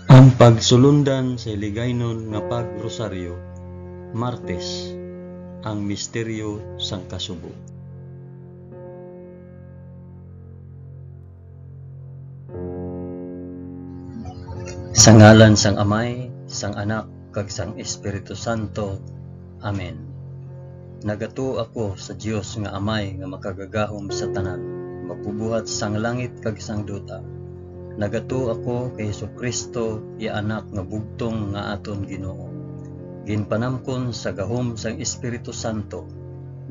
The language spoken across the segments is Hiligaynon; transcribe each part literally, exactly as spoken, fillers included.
Ang pagsulundan sa Hiligaynon nga pag-rosaryo, Martes, ang misteryo sang kasubo. Sa ngalan sang Amay, sang Anak, kag sang Espiritu Santo. Amen. Nagatuo ako sa Dios nga Amay nga makagagahom sa tanan, magbubuhat sang langit kag sang duta. Nagatuo ako kay Jesu-Cristo, iya Anak nga bugtong nga aton Ginoo. Ginpanamkon sa gahom sang Espiritu Santo,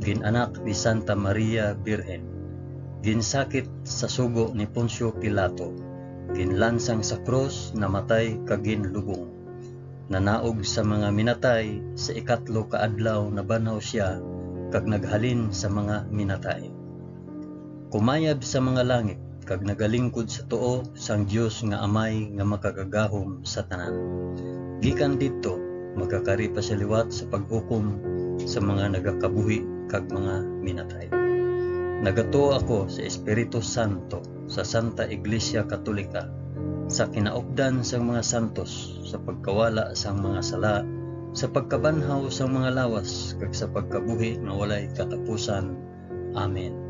gin-anak ni Santa Maria Birhen, ginsakit sa sugo ni Poncio Pilato, ginlansang sa krus, namatay kag ginlubong. Nanaog sa mga minatay, sa ikatlo ka adlaw nabanhaw sia, kag naghalin sa mga minatay. Kumayab sa mga langit, kag nagalingkod sa tuo sang Dios nga Amay nga makagagahom sa tanan. Gikan didto, magakari pa sia liwat sa paghukom sa mga nagakabuhi kag mga minatay. Nagatuo ako sa Espiritu Santo, sa Santa Iglesia Katolika, sa kinaupdan sang mga santos, sa pagkawala sang mga sala, sa pagkabanhaw sang mga lawas, kag sa pagkabuhi nga walay katapusan. Amen.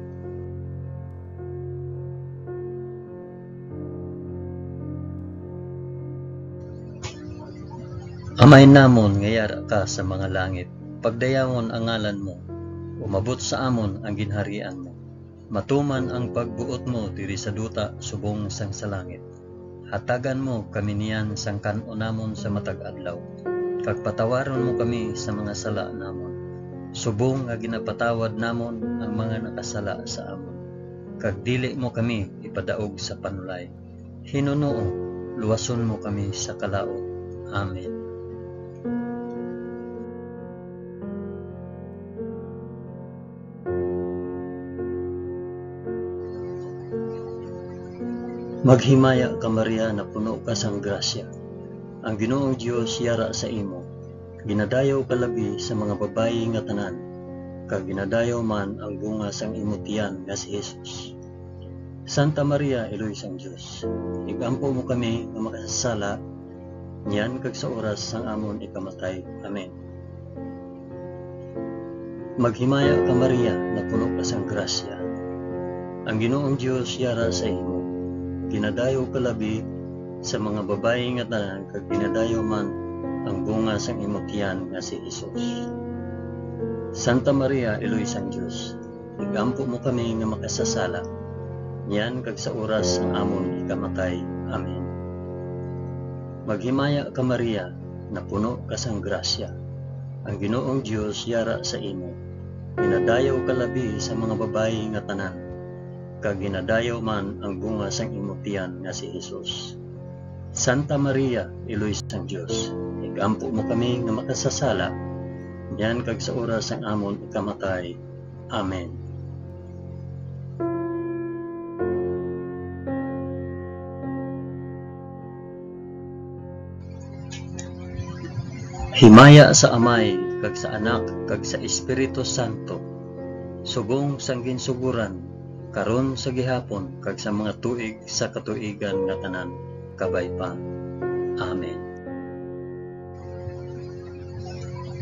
Amay namon nga yara ka sa mga langit, pagdayawon ang ngalan mo, umabot sa amon ang ginharian mo. Matuman ang pagbuot mo diri sa duta subong sang sa langit. Hatagan mo kami niyan sang kan-o namon sa matag adlaw, kag patawaron mo kami sa mga sala namon, subong nga ginapatawad namon ang mga nakasala sa amon. Kag dili mo kami ipadaog sa panulay. Hinunoo, luwason mo kami sa kalaut. Amen. Maghimaya ka, Maria, napuno ka sang grasya. Ang Ginoong Dios yara sa imo. Ginadayaw ka labi sa mga babayi nga tanan, kag ginadayaw man ang bunga sang imo tiyan nga si Jesus. Santa Maria, Iloy sang Dios, igampo mo kami nga makasasala, niyan kag sa oras sang amon ikamatay. Amen. Maghimaya ka, Maria, napuno ka sang grasya. Ang Ginoong Dios yara sa imo. Ginadayaw ka labi sa mga babayi nga tanan, kag ginadayaw man ang bunga sang imo tiyan nga si Jesus. Santa Maria, Iloy sang Dios, igampo mo kami nga makasasala, niyan kag sa oras sang amon ikamatay. Amen. Maghimaya ka, Maria, napuno ka sang grasya. Ang Ginoong Dios yara sa imo. Ginadayaw ka labi sa mga babayi nga tanan, kag ginadayaw man ang bunga sang imo tiyan nga si Jesus. Santa Maria, Iloy sang Dios, igampo mo kami nga makasasala, niyan kag sa oras sang amon ikamatay. Amen. Himaya sa Amay, kag sa Anak, kag sa Espiritu Santo, subong sang ginsugoran, karon, sa gihapon, kag sa mga tuig sa katuigan nga tanan. Kabay pa. Amen.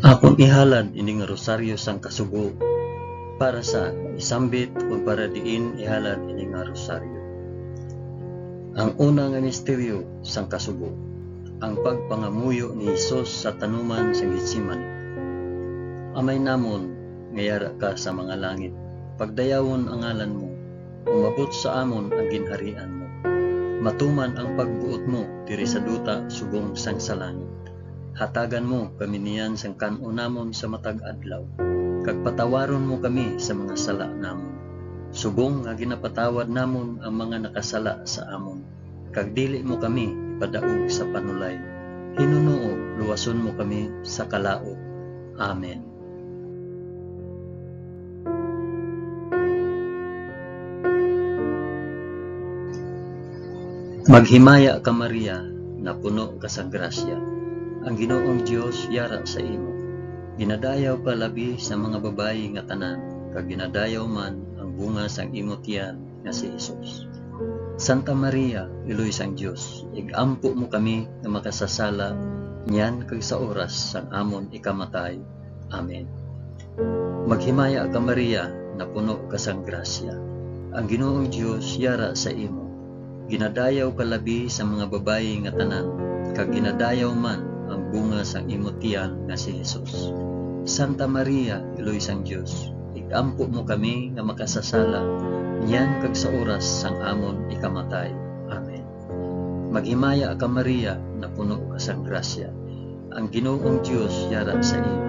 Akon ihalad ini nga rosaryo sang kasubo para sa isambit, o para diin ihalad ini nga rosaryo. Ang una nga misteryo sang kasubo, ang pagpangamuyo ni Jesus sa tanuman sa Getsemani. Amay namon nga yara ka sa mga langit, pagdayawon ang ngalan mo, umabot sa amon ang ginharian mo. Matuman ang pagbuot mo diri sa duta subong sang sa langit. Hatagan mo kami niyan sang kan-on namon sa matag adlaw, kag patawaron mo kami sa mga sala namon, subong nga ginapatawad namon ang mga nakasala sa amon, kag dili mo kami ipadaog sa panulay. Hinunoo, luwason mo kami sa kalaut. Amen. Maghimaya ka, Maria, napuno ka sang grasya. Ang Ginoong Dios yara sa imo. Ginadayaw ka labi sa mga babayi nga tanan, kag ginadayaw man ang bunga sang imo tiyan nga si Jesus. Santa Maria, Iloy sang Dios, ig-ampo mo kami nga makasasala niyan kag sa oras sang amon ikamatay. Amen. Maghimaya ka, Maria, napuno ka sang grasya. Ang Ginoong Dios yara sa imo. Ginadayaw ka labi sa mga babayi nga tanan, kag ginadayaw man ang bunga sang imo tiyan nga si Jesus. Santa Maria, Iloy sang Dios, ig-ampo mo kami nga makasasala, niyan kag sa oras sang amon ikamatay. Amen. Maghimaya ka, Maria, napuno ka sang grasya. Ang Ginoong Dios yara sa imo.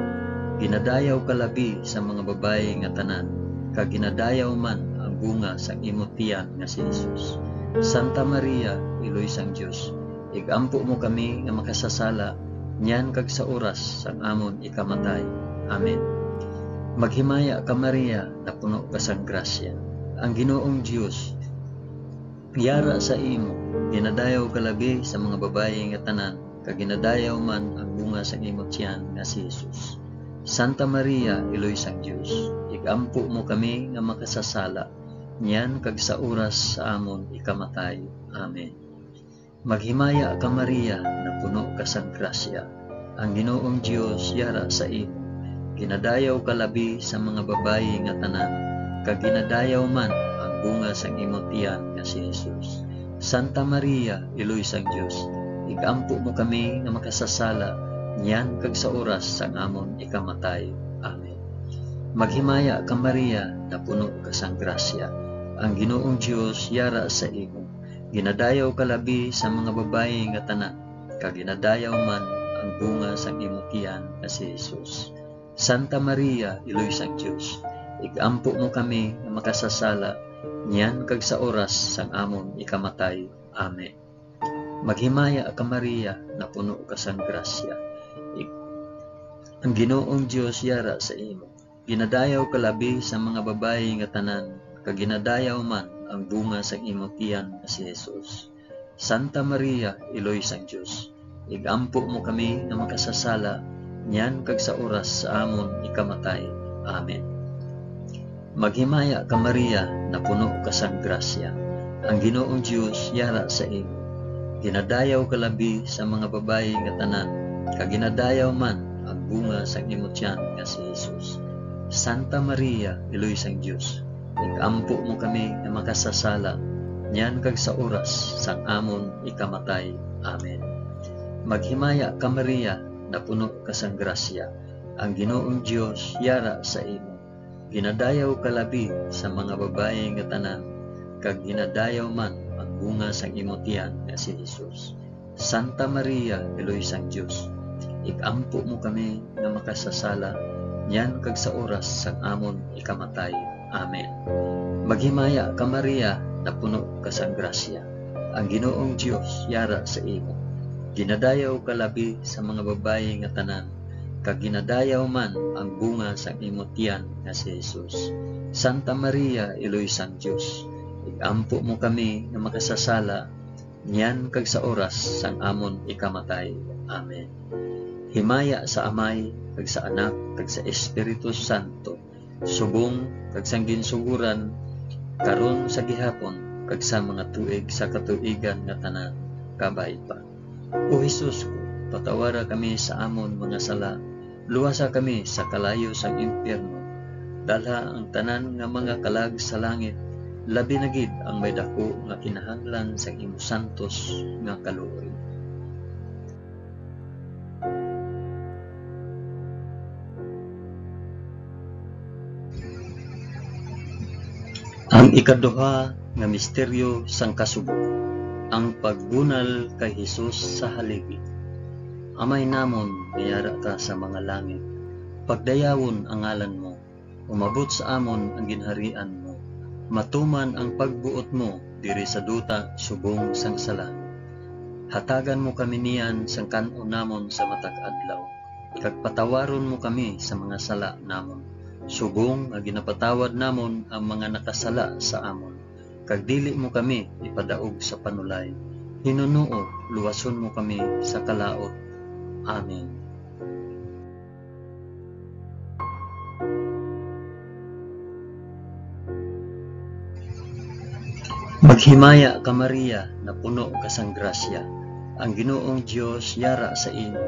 Ginadayaw ka labi sa mga babayi nga tanan, kag ginadayaw man ang bunga sang imo tiyan nga si Jesus. Santa Maria, Iloy sang Dios, ig-ampo mo kami nga makasasala, niyan kag sa oras sang amon ikamatay. Amen. Maghimaya ka, Maria, napuno ka sang grasya. Ang Ginoong Dios yara sa imo. Ginadayaw ka labi sa mga babayi nga tanan, kag ginadayaw man ang bunga sang imo tiyan nga si Jesus. Santa Maria, Iloy sang Dios, ig-ampo mo kami nga makasasala, niyan kag sa oras sa amon ikamatay. Amen. Maghimaya ka, Maria, napuno ka sang grasya. Ang Ginoong Dios yara sa imo. Ginadayaw ka labi sa mga babayi nga tanan, kag ginadayaw man ang bunga sang imo tiyan nga si Jesus. Santa Maria, Iloy sang Dios, ig-ampo mo kami nga makasasala, niyan kag sa oras sang amon ikamatay. Amen. Maghimaya ka, Maria, napuno ka sang grasya. Ang Ginoong Dios yara sa imo. Ginadayaw ka labi sa mga babayi nga tanan, kag ginadayaw man ang bunga sang imo tiyan nga si Jesus. Santa Maria, Iloy sang Dios, ig-ampo mo kami nga makasasala, niyan kag sa oras sang amon ikamatay. Amen. Maghimaya ka, Maria, napuno ka sang grasya. Ig-, ang Ginoong Dios yara sa imo. Ginadayaw ka labi sa mga babayi nga tanan, kag ginadayaw man ang bunga sang imo tiyan nga si Jesus. Santa Maria, Iloy sang Dios, ig-ampo mo kami nga makasasala, niyan kag sa oras sa amon ikamatay. Amen. Maghimaya ka, Maria, napuno ka sang grasya. Ang Ginoong Dios yara sa imo. Ginadayaw ka labi sa mga babayi nga tanan, kag ginadayaw man ang bunga sang imo tiyan nga si Jesus. Santa Maria, Iloy sang Dios, ig-ampo mo kami nga makasasala, niyan kag sa oras sang amon ikamatay. Amen. Maghimaya ka, Maria, napuno ka sang grasya. Ang Ginoong Dios yara sa imo. Ginadayaw ka labi sa mga babayi nga tanan, kag ginadayaw man ang bunga sang imo tiyan nga si Jesus. Santa Maria, Iloy sang Dios, ig-ampo mo kami nga makasasala, niyan kag sa oras sang amon ikamatay. Amen. Maghimaya ka, Maria, napuno ka sang grasya. Ang Ginoong Dios yara sa imo. Ginadayaw ka labi sa mga babayi nga tanan, kag ginadayaw man ang bunga sang imo tiyan nga si Jesus. Santa Maria, Iloy sang Dios, ig-ampo mo kami nga makasasala, niyan kag sa oras sang amon ikamatay. Amen. Himaya sa Amay, kag sa Anak, kag sa Espiritu Santo, subong kag sang ginsugoran, karon, sa gihapon, kag sa mga tuig sa katuigan nga tanan. Kabay pa. O Jesus ko, patawara kami sa amon mga sala, luwasa kami sa kalayo sang impyerno, dalha ang tanan nga mga kalag sa langit, labi na gid ang may daku nga kinahanglan sang imo santos nga kaluoy. Ang ikaduha nga misteryo sang kasubo, ang pagbunal kay Jesus sa haligi. Amay namon nga yara ka sa mga langit, pagdayawon ang ngalan mo, umabot sa amon ang ginharian mo, matuman ang pagbuot mo diri sa duta subong sang sa langit. Hatagan mo kami niyan sang kan-on namon sa matag adlaw, kag patawaron mo kami sa mga sala namon, subong nga ginapatawad namon ang mga nakasala sa amon, kag dili mo kami ipadaog sa panulay. Hinunoo, luwason mo kami sa kalaut. Amen. Himaya ka, Maria, napuno ka sang grasya, ang Ginoong Dios yara sa imo.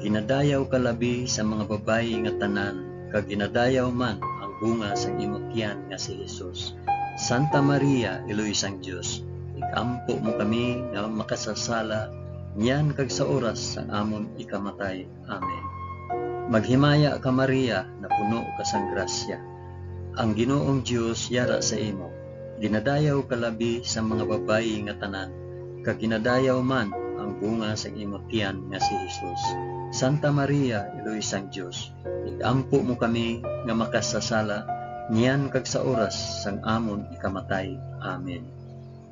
Ginadayaw ka labi sa mga babayi nga tanan, kag ginadayaw man ang bunga sang imo tiyan nga si Jesus. Santa Maria, Iloy sang Dios, igampo mo kami nga makasasala, niyan kag sa oras sang amon ikamatay. Amen. Maghimaya ka, Maria, napuno ka sang grasya. Ang Ginoong Dios yara sa imo. Ginadayaw ka labi sa mga babayi nga tanan, kag ginadayaw man ang bunga sang imo tiyan nga si Jesus. Santa Maria, Iloy sang Dios, igampo mo kami nga makasasala, niyan kag sa oras sang amon ikamatay. Amen.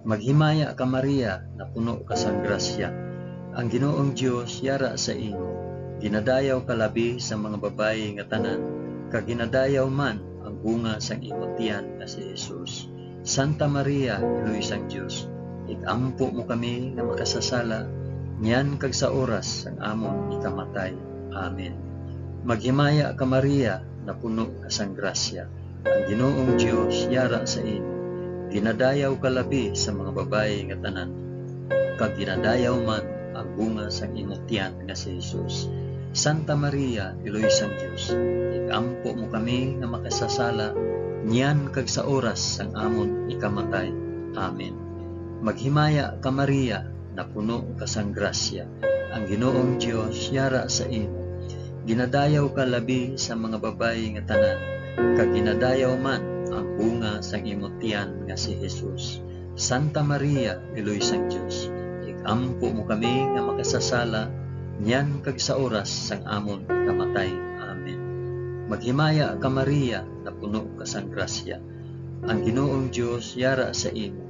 Maghimaya ka, Maria, napuno ka sang grasya. Ang Ginoong Dios yara sa imo. Ginadayaw ka labi sa mga babayi nga tanan, kag ginadayaw man ang bunga sang imo tiyan nga si Jesus. Santa Maria, Iloy sang Dios, igampo mo kami nga makasasala, niyan kag sa oras sang amon ikamatay. Amen. Maghimaya ka, Maria, napuno ka sang grasya. Ang Ginoong Dios yara sa imo. Ginadayaw ka labi sa mga babayi nga tanan, kag ginadayaw man ang bunga sang imo tiyan nga si Jesus. Santa Maria, Iloy sang Dios, igampo mo kami nga makasasala, niyan kag sa oras sang amon ikamatay. Amen. Maghimaya ka, Maria, napuno ka sang grasya. Ang Ginoong Dios yara sa imo. Ginadayaw ka labi sa mga babayi nga tanan, kag ginadayaw man ang bunga sang imo tiyan nga si Jesus. Santa Maria, Iloy sang Dios, igampo mo kami nga makasasala, niyan kag sa oras sang amon ikamatay. Amen. Maghimaya ka, Maria, napuno ka sang grasya. Ang Ginoong Dios yara sa imo.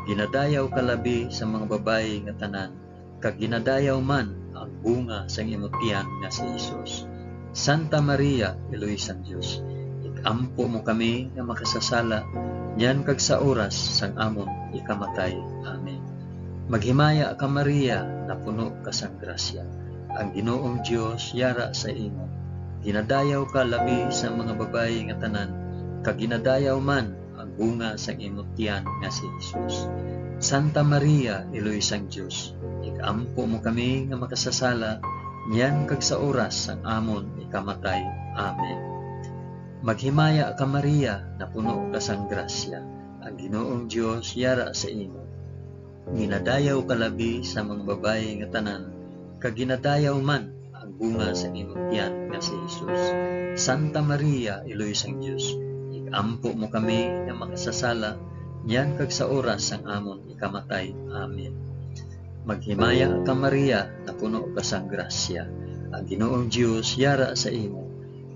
Ginadayaw ka labi sa mga babayi nga tanan, kag ginadayaw man ang bunga sang imo tiyan nga si Jesus. Santa Maria, Iloy sang Dios, igampo mo kami nga makasasala, niyan kag sa oras sang amon ikamatay. Amen. Maghimaya ka, Maria, napuno ka sang grasya. Ang Ginoong Dios yara sa imo. Ginadayaw ka labi sa mga babayi nga tanan, kag ginadayaw man ang bunga sang imo tiyan nga si Jesus. Santa Maria, Iloy sang Dios, igampo mo kami nga makasasala, niyan kag sa oras sang amon ikamatay. Amen. Maghimaya ka, Maria, napuno ka sang grasya. Ang Ginoong Dios yara sa imo. Ginadayaw ka labi sa mga babayi nga tanan, kag ginadayaw man ang bunga sa imong tiyan nga si Jesus. Santa Maria, Iloy sang Dios, igampo mo kami nga makasasala, niyan kag sa oras sang amon ikamatay. Amen. Maghimaya ka, Maria, napuno ka sang grasya. Ang Ginoong Dios yara sa imo.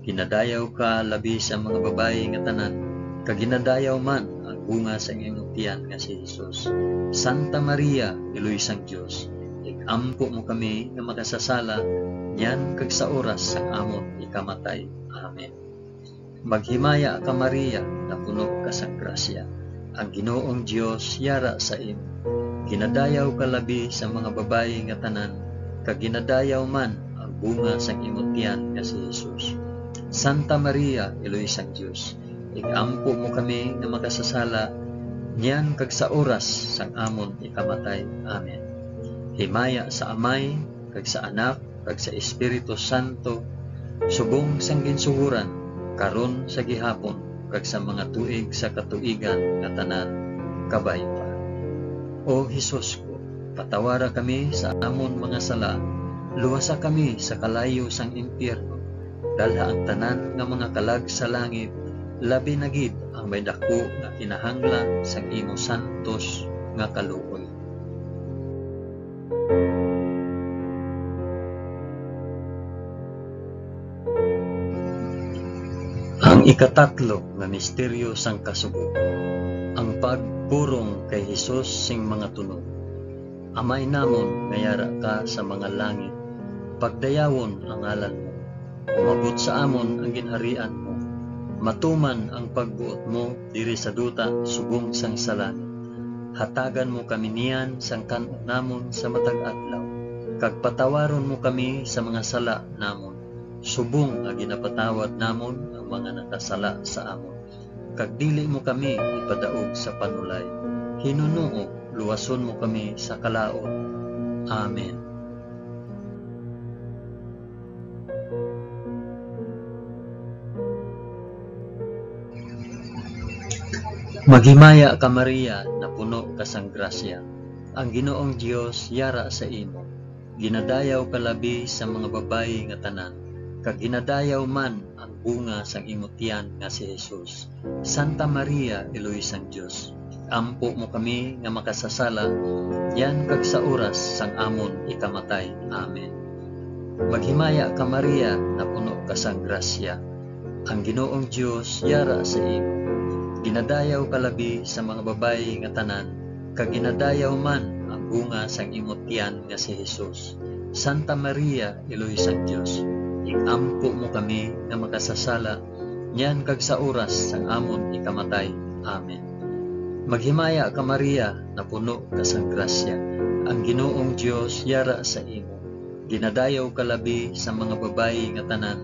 Ginadayaw ka labi sa mga babayi nga tanan, kag ginadayaw man ang bunga sang imong tiyan nga si Jesus. Santa Maria, Iloy sang Dios, igampo mo kami nga makasasala, niyan kag sa oras sang amon ikamatay. Amen. Maghimaya ka, Maria, napuno ka sang grasya. Ang Ginoong Dios yara sa imo. Ginadayaw ka labi sa mga babayi nga tanan, kag ginadayaw man ang bunga sang imo tiyan nga si Jesus. Santa Maria, Iloy sang Dios, igampo mo kami nga makasasala, niyan kag sa oras sang amon ikamatay. Amen. Himaya sa Amay, kag sa Anak, kag sa Espiritu Santo, subong sang ginsugoran, karon, sa gihapon, kag sa mga tuig sa katuigan nga tanan. Kabay pa. O Jesus ko, patawara kami sa amon mga sala, luwasa kami sa kalayo sang impyerno, dalha ang tanan nga mga kalag sa langit, labi na gid ang may daku nga kinahanglan sang imo santos nga kaluoy. Ang ikatatlo nga misteryo sang kasubo, ang pagpurong kay Jesus sing mga tunog. Amay namon nga yara ka sa mga langit, pagdayawon ang ngalan mo. Umabot sa amon ang ginharian mo. Matuman ang pagbuot mo diri sa duta subong sang sa langit. Hatagan mo kami niyan sang kan-on namon sa matag adlaw, kag patawaron mo kami sa mga sala namon, subong nga ginapatawad namon ang mga nakasala sa amon. Kag dili mo kami ipadaog sa panulay, Ginoo, luwason mo kami sa kalaut. Amen. Maghimaya ka, Maria, napuno ka sang grasya. Ang Ginoong Dios yara sa imo. Ginadayaw ka labi sa mga babayi nga tanan, kag ginadayaw man ang bunga sang imo tiyan nga si Jesus. Santa Maria, Iloy sang Dios, ampo mo kami nga makasasala, yan kag sa oras sang amon ikamatay. Amen. Maghimaya ka, Maria, napuno ka sang grasya. Ang Ginoong Dios yara sa imo. Ginadayaw ka labi sa mga babayi nga tanan, kag ginadayaw man ang bunga sang imo tiyan nga si Jesus. Santa Maria, Iloy sang Dios, ig-ampo mo kami nga makasasala, niyan kag sa oras sang amon ikamatay. Amen. Maghimaya ka, Maria, napuno ka sang grasya. Ang Ginoong Dios yara sa imo. Ginadayaw ka labi sa mga babayi nga tanan,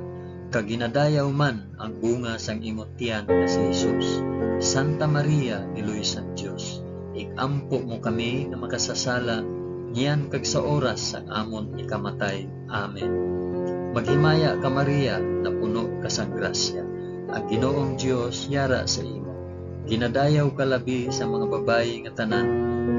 kag ginadayaw man ang bunga sang imo tiyan nga si Jesus. Santa Maria, Iloy sang Dios, ig-ampo mo kami nga makasasala, niyan kag sa oras sang amon ikamatay. Amen. Maghimaya ka, Maria, napuno ka sang grasya. Ang Ginoong Dios yara sa imo. Ginadayaw ka labi sa mga babayi nga tanan,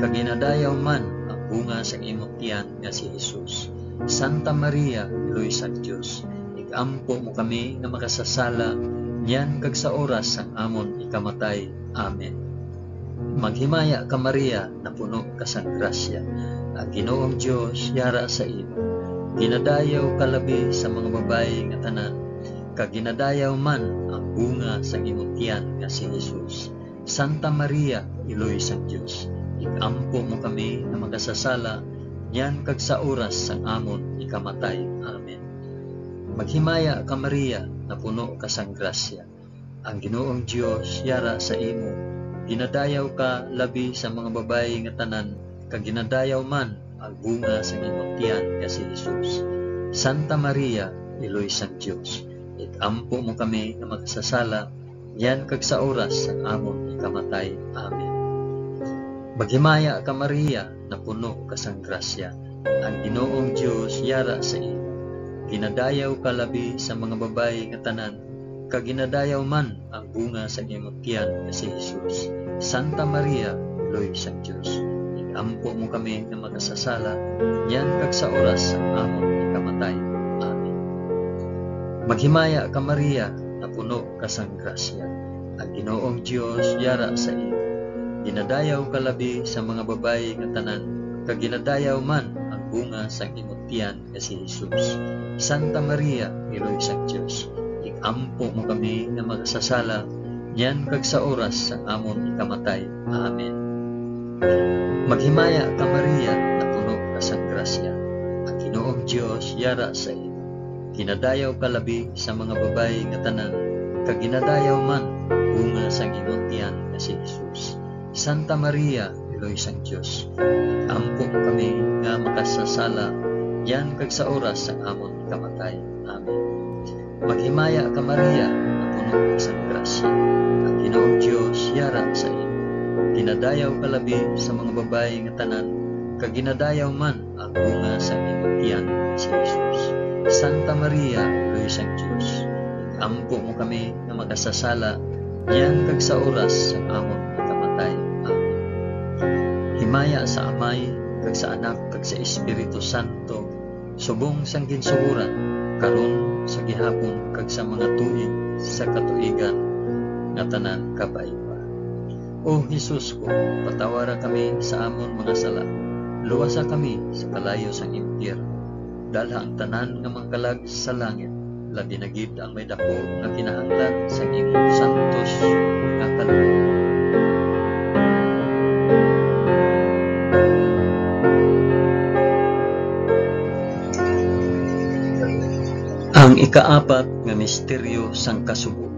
kag ginadayaw man ang bunga sang imo tiyan nga si Jesus. Santa Maria, Iloy sang Dios, ig-ampo mo kami nga makasasala, niyan kag sa oras sang amon ikamatay. Amen. Maghimaya ka, Maria, napuno ka sang grasya. Ang Ginoong Dios yara sa imo. Ginadayaw ka labi sa mga babayi nga tanan, kag ginadayaw man ang bunga sang imo tiyan nga si Jesus. Santa Maria, Iloy sang Dios, ig-ampo mo kami nga makasasala, niyan kag sa oras sang amon ikamatay. Amen. Maghimaya ka, Maria, napuno ka sang grasya. Ang Ginoong Dios yara sa imo. Ginadayaw ka labi sa mga babayi nga tanan, kag ginadayaw man ang bunga sang imong tiyan nga si Jesus. Santa Maria, Iloy sang Dios, ig-ampo mo kami nga makasasala, niyan kag sa oras sang amon ikamatay. Amen. Maghimaya ka, Maria, napuno ka sang grasya. Ang Ginoong Dios yara sa imo. Ginadayaw ka labi sa mga babayi nga tanan, kag ginadayaw man ang bunga sang imong tiyan nga si Jesus. Santa Maria, Iloy sang Dios, ig-ampo mo kami nga makasasala, niyan kag sa oras sang amon ikamatay. Amen. Maghimaya ka, Maria, napuno ka sang grasya. Ang Ginoong Dios yara sa imo. Ginadayaw ka labi sa mga babayi nga tanan, kag ginadayaw man ang bunga sang imong tiyan nga si Jesus. Santa Maria, Iloy sang Dios, ig-ampo mo kami nga makasasala, niyan kag sa oras sang amon ikamatay. Amen. Maghimaya ka, Maria, napuno ka sang grasya. Ang Ginoong Dios yara sa imo. Ginadayaw ka labi sa mga babayi nga tanan, kag ginadayaw man ang bunga sang imong tiyan nga si Jesus. Santa Maria, Iloy sang Dios, ig-ampo mo kami nga makasasala, niyan kag sa oras sang amon kamatay. Amen. Maghimaya ka, Maria, nga puno ka sang grasya. Ang Ginoong Dios yara sa imo. Ginadayaw ka labi sa mga babayi nga tanan, kag ginadayaw man ang bunga sang imong tiyan, si Jesus. Santa Maria, Iloy sang Dios, ig-ampo mo kami nga makasasala, niyan kag sa oras sang amon pagkamatay. Amen. Himaya sa Amay, kag sa Anak, kag sa Espiritu Santo, subong sang ginsugoran, karon, sa gihapon, kag sa mga tuig sa katuigan nga tanan. Kabay pa. O Jesus ko, patawara kami sa amon mga sala, luwasa kami sa kalayo sang impyerno, dalha ang tanan nga mga kalag sa langit, labi na gid ang may daku nga kinahanglan sang imong santos nga kalooban. Ang ikaapat nga misteryo sang kasubo,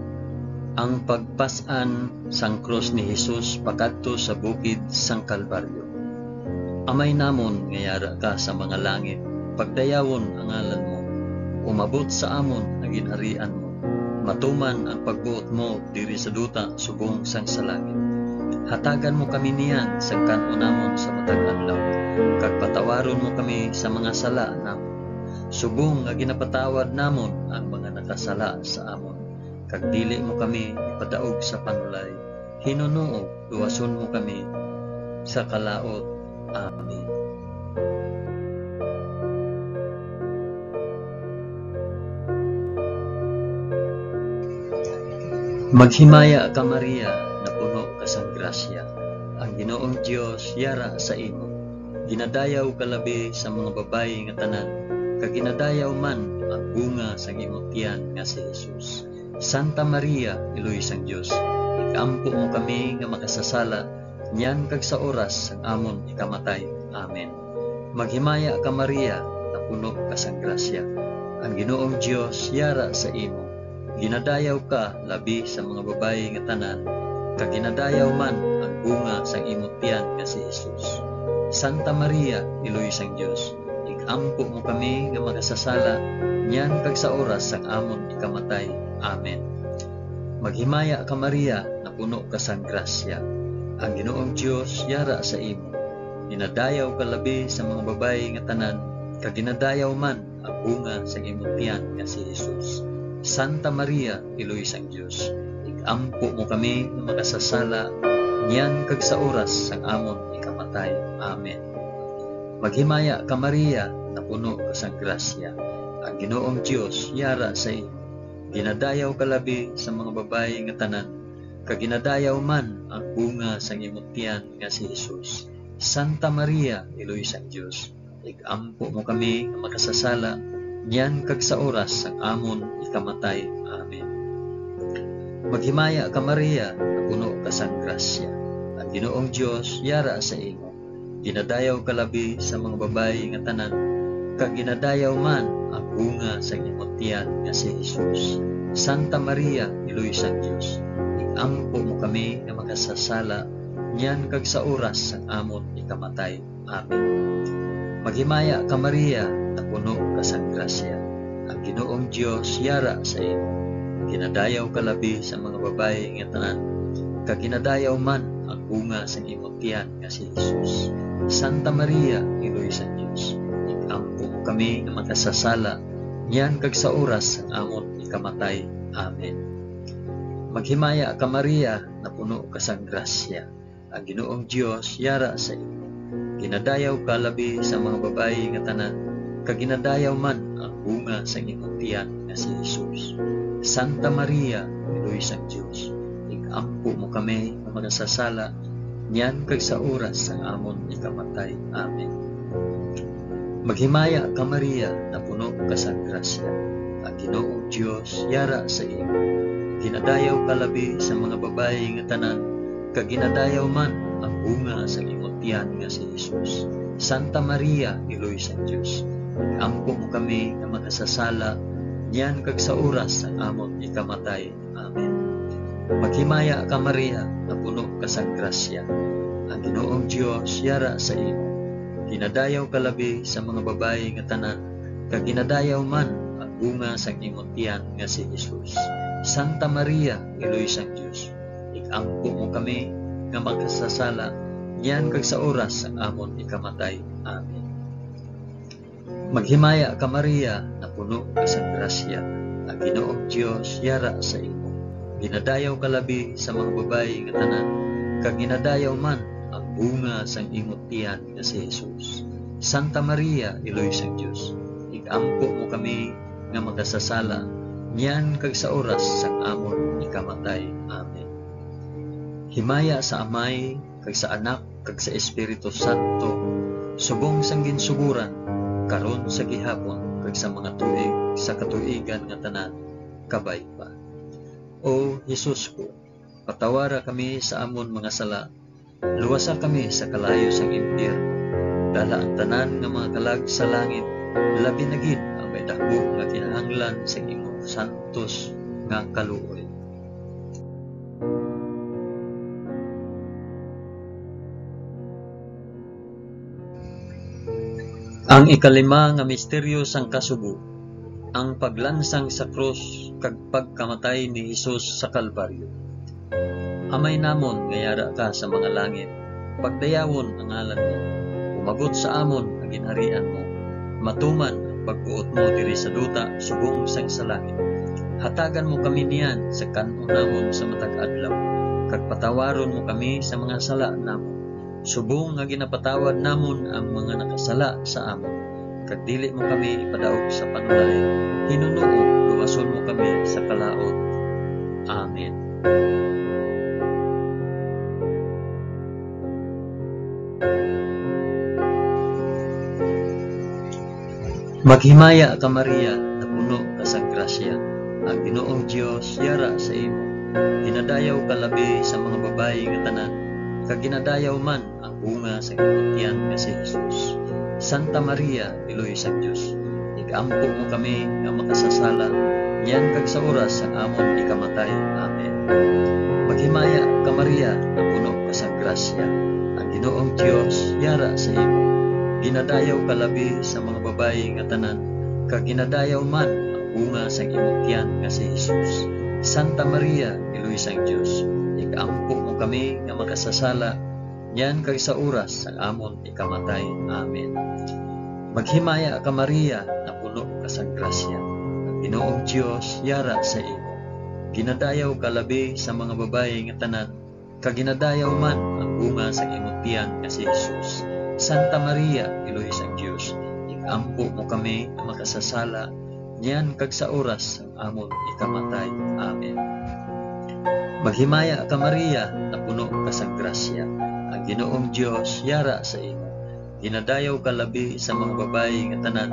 ang pagpas-an sang krus ni Jesus pakadto sa bukid sang Kalbaryo. Amay namon nga yara ka sa mga langit, pagdayawon ang ngalan mo. Umabot sa amon ang ginharian mo. Matuman ang pagbuot mo diri sa duta subong sang sa langit. Hatagan mo kami niyan sang kan-o namon sa matag adlaw, kag patawaron mo kami sa mga sala namon, subong nga ginapatawad namon ang mga nakasala sa amon, kag dili mo kami ipadaog sa panulay. Hinunoog, luwason mo kami sa kalaut. Amen. Maghimaya ka, Maria, nga puno ka sang grasya. Ang Ginoong Dios yara sa imo. Ginadayaw ka labi sa mga babayi nga tanan, kag ginadayaw man ang bunga sang imo tiyan nga si Jesus. Santa Maria, Iloy sang Dios, ig-ampo mo kami nga makasasala, niyan kag sa oras sang amon ikamatay. Amen. Maghimaya ka, Maria, nga puno ka sang grasya. Ang Ginoong Dios yara sa imo. Ginadayaw ka labi sa mga babayi nga tanan, kag ginadayaw man ang bunga sang imo tiyan nga si Jesus. Santa Maria, Iloy sang Dios, ig-ampo mo kami nga makasasala, niyan kag sa oras sang amon ikamatay. Amen. Maghimaya ka, Maria, nga puno ka sang grasya. Ang Ginoong Dios yara sa imo. Ginadayaw ka labi sa mga babayi nga tanan, kag ginadayaw man ang bunga sang imo tiyan nga si Jesus. Santa Maria, Iloy sang Dios, ig-ampo mo kami nga makasasala, niyan kag sa oras sang amon ikamatay. Amen. Maghimaya ka, Maria, nga puno ka sang grasya. Ang Ginoong Dios yara sa imo. Ginadayaw ka labi sa mga babayi nga tanan, kag ginadayaw man ang bunga sang imo tiyan nga si Jesus. Santa Maria, Iloy sang Dios, ig-ampo mo kami nga makasasala, niyan kag sa oras sang amon ikamatay. Amen. Maghimaya ka, Maria, nga puno ka sang grasya. Ang Ginoong Dios yara sa imo. Ginadayaw ka labi sa mga babayi nga tanan, kag ginadayaw man ang bunga sang imo tiyan nga si Jesus. Santa Maria, Iloy sang Dios, ig-ampo mo kami nga makasasala, niyan kag sa oras sang amon ikamatay. Amen. Maghimaya ka, Maria, nga puno ka sang grasya. Ang Ginoong Dios yara sa imo. Ginadayaw ka labi sa mga babayi nga tanan, kag ginadayaw man ang bunga sang imo tiyan nga si Jesus. Santa Maria, Iloy sang Dios, ig-ampo mo kami nga makasasala, niyan kag sa oras sang amon ikamatay. Amen. Maghimaya ka, Maria, nga puno ka sang grasya. Ang Ginoong Dios yara sa imo. Ginadayaw ka labi sa mga babayi nga tanan, kag ginadayaw man ang bunga sang imong tiyan nga si Jesus. Santa Maria, Iloy sang Dios, ig-ampo mo kami nga makasasala, niyan kag sa oras sang amon ikamatay. Amen. Maghimaya ka, Maria, nga puno ka sang grasya. Ang Ginoong Dios yara sa imo. Ginadayaw ka labi sa mga babayi nga tanan, kag ginadayaw man ang bunga sang imong tiyan nga si Jesus. Santa Maria, Iloy sang Dios, ig-ampo mo kami nga makasasala, niyan kag sa oras sang amon ikamatay. Amen. Maghimaya ka, Maria, nga puno ka sang grasya. Ang Ginoong Dios yara sa imo. Ginadayaw ka labi sa mga babayi nga tanan, kag ginadayaw man ang bunga sang imong tiyan nga si Jesus. Santa Maria, Iloy sang Dios, ig-ampo mo kami nga makasasala, niyan kag sa oras sang amon ikamatay. Amen. Maghimaya ka, Maria, nga puno ka sang grasya, ang Ginoong Dios yara sa imo. Ginadayaw ka labi sa mga babayi nga tanan, kag ginadayaw man ang bunga sang imo tiyan nga si Jesus. Santa Maria, Iloy sang Dios, ig-ampo mo kami nga makasasala, niyan kag sa oras sang amon ikamatay. Amen. Himaya sa Amay, kag sa Anak, kag sa Espiritu Santo, subong sang ginsugoran, karon, sa gihapon, kag sa mga tuig sa katuigan nga tanan. Kabay pa. O Jesus ko, patawara kami sa amon mga sala, luwasa kami sa kalayo sang impyerno, dala ang tanan nga mga kalag sa langit, labi na gid ang may daku nga kinahanglan sang imong santos nga kaluoy. Ang ikalima nga misteryo sang kasubo, ang paglansang sa krus kag pagkamatay ni Jesus sa Kalbaryo. Amay namon nga yara ka sa mga langit, pagdayawon ang ngalan mo. Umabot sa amon ang ginharian mo. Matuman ang pagbuot mo diri sa duta subong sang sa langit. Hatagan mo kami niyan sa kan-on namon sa matag adlaw, kag patawaron mo kami sa mga sala namon, subong nga ginapatawad namon ang mga nakasala sa amon. Kag dili mo kami ipadaog sa panulay, hinunoo, luwason mo kami sa kalaut. Amen. Maghimaya ka, Maria, napuno ka sang grasya. Ang Ginoong Dios yara sa imo. Ginadayaw ka labi sa mga babayi nga tanan, kag ginadayaw man ang bunga sa imong tiyan nga si Jesus. Santa Maria, Iloy sang Dios, ig-ampo mo kami nga makasasala, niyan kag sa oras sang amon ikamatay. Amen. Maghimaya ka, Maria, napuno ka sang grasya. Ang Ginoong Dios yara sa imo. Ginadayaw ka labi sa mga babayi nga tanan, kag ginadayaw man ang bunga sang imong tiyan nga si Jesus. Santa Maria, Iloy sang Dios, ig-ampo mo kami nga makasasala, niyan kag sa oras sang amon ikamatay. Amen. Maghimaya ka, Maria, napuno ka sang grasya. Ang Ginoong Dios yara sa imo. Ginadayaw ka labi sa mga babayi nga tanan, kag ginadayaw man ang bunga sang imong tiyan nga si Jesus. Santa Maria, Iloy sang Dios, ig-ampo mo kami nga makasasala, niyan kag sa oras sang amon ikamatay. Amen. Maghimaya ka, Maria, napuno ka sang grasya. Ang Ginoong Dios yara sa imo. Ginadayaw ka labi sa mga babayi nga tanan,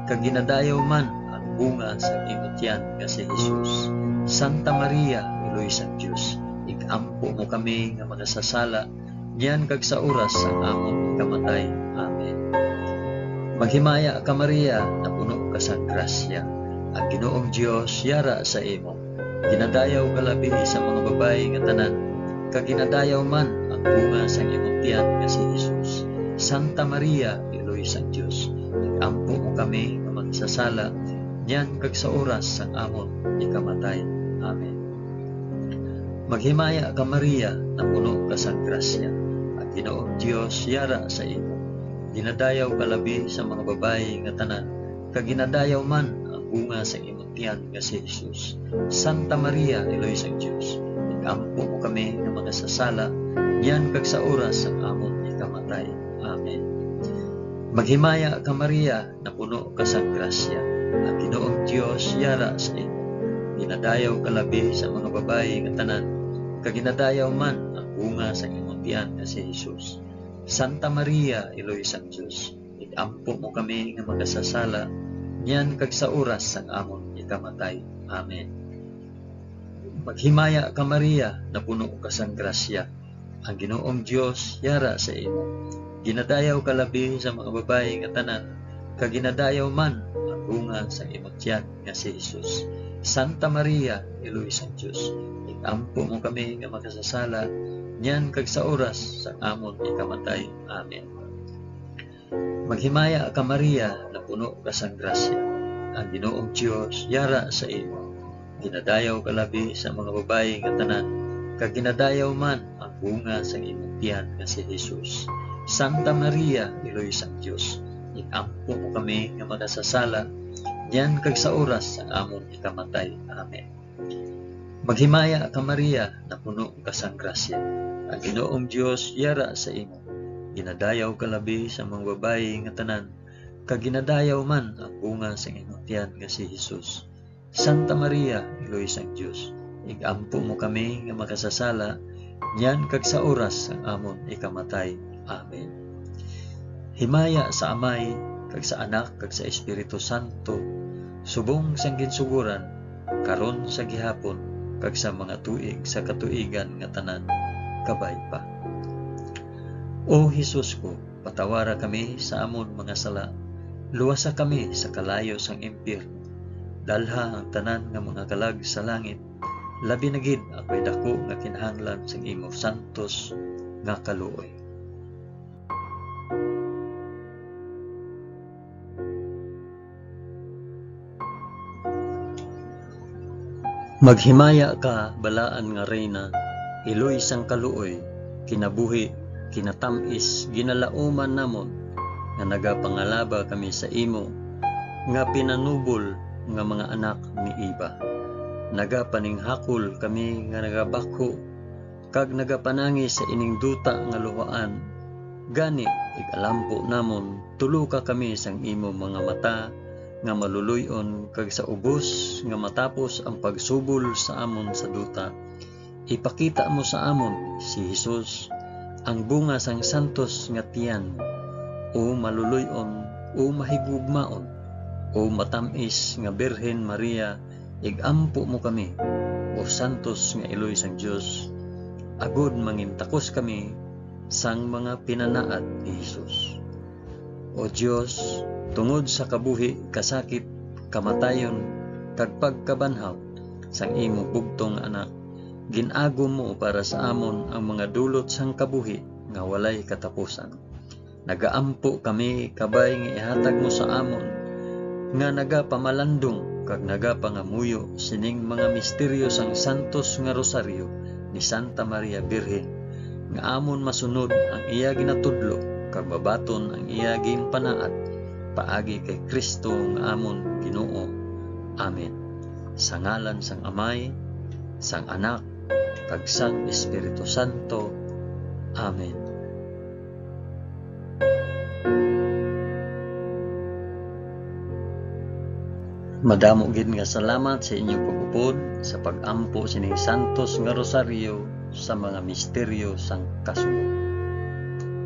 kag ginadayaw man ang bunga sang imo tiyan nga si Jesus. Santa Maria, Iloy sang Dios, ig-ampo mo kami nga makasasala, niyan kag sa oras sang amon kamatay. Amen. Maghimaya ka, Maria, napuno ka sang grasya. Ang Ginoong Dios yara sa imo. Ginadayaw ka labi sa mga babayi nga tanan, kag ginadayaw man ang bunga sang imong tiyan nga si Jesus. Santa Maria, Iloy sang Dios, ig-ampo mo kami nga makasasala, niyan kag sa oras sang amon ikamatay. Amen. Maghimaya ka, Maria, napuno ka sang grasya. Ang Ginoong Dios yara sa imo. Ginadayaw ka labi sa mga babayi nga tanan, kag ginadayaw man ang bunga sang imong tiyan nga si Jesus. Santa Maria, Iloy sang Dios, ig-ampo mo kami nga makasasala, niyan kag sa oras sang amon ikamatay. Amen. Maghimaya ka, Maria, napuno ka sang grasya. Ang Ginoong Dios yara sa imo. Ginadayaw ka labi sa mga babayi nga tanan, kag ginadayaw man ang bunga sang imong tiyan nga si Jesus. Santa Maria, Iloy sang Dios, ig-ampo mo kami nga makasasala, niyan kag sa oras sang amon ikamatay. Amen. Maghimaya ka, Maria, napuno ka sang grasya. Ang Ginoong Dios yara sa imo. Ginadayaw ka labi sa mga babayi nga tanan, kag ginadayaw man ang bunga sang imong tiyan nga si Jesus. Santa Maria, Iloy sang Dios, ig-ampo mo kami nga makasasala, niyan kag sa oras sang amon ikamatay. Amen. Maghimaya ka, Maria, napuno ka sang grasya. Ang Ginoong Dios yara sa imo. Ginadayaw ka labi sa mga babayi nga tanan, kag ginadayaw man ang bunga sang imong tiyan nga si Jesus. Santa Maria, Iloy sang Dios, ig-ampo mo kami nga makasasala, niyan kag sa oras sang amon ikamatay. Amen. Maghimaya ka, Maria, napuno ka sang grasya. Ang Ginoong Dios yara sa imo. Ginadayaw ka labi sa mga babayi nga tanan, kag ginadayaw man ang bunga sang imong tiyan nga si Jesus. Santa Maria, Iloy sang Dios, ig-ampo mo kami nga makasasala, niyan kag sa oras sang amon ikamatay. Amen. Himaya sa Amay, kag sa Anak, kag sa Espiritu Santo, subong sang ginsugoran, karon, sa gihapon, kag sa mga tuig sa katuigan nga tanan. Kabay pa. O Jesus ko, patawara kami sa amon mga sala, luwasa kami sa kalayo sang impyerno, dalha ang tanan nga mga kalag sa langit, labi na gid ang may daku nga kinahanglan sang imo santos nga kaluoy. Maghimaya ka, balaan nga Reyna, iloy sang kaluoy, kinabuhi, kinatamis, ginalauman namon nga nagapangalaba kami sa imo nga pinanubol nga mga anak ni Eva. Nagapaninghakol kami nga nagabakho kag nagapanangis sa ining duta nga luhaan. Gani, igalampo namon, tuloka kami sang imo mga mata nga maluloy-on, kag sa ubos nga matapos ang pagsubol sa amon sa duta, ipakita mo sa amon si Jesus, ang bunga sang santos nga tiyan. O maluloy-on, o mahigugmaon, o matam-is nga Birhen Maria, igampo mo kami, o santos nga iloy sang Dios, agod mangintakos kami sang mga pinanaad ni Jesus. O Dios, tungod sa kabuhi, kasakit, kamatayon, kag pagkabanhaw sang imo bugtong nga Anak, gin-agom mo para sa amon ang mga dulot sang kabuhi nga walay katapusan. Nagaampo kami, kabay nga ihatag mo sa amon nga nagapamalandong kag nagapangamuyo sining mga misteryo sang santos nga rosaryo ni Santa Maria Birhen, nga amon masunod ang iya ginatudlo kag mabaton ang iya ginpanaad, paagi kay Cristo nga amon Ginoo. Amen. Sa ngalan sang Amay, sang Anak, kag sang Espiritu Santo. Amen. Madamo gid nga salamat sa inyo pag-upod sa pag-ampo sining santos nga rosaryo sa mga misteryo sang kasubo.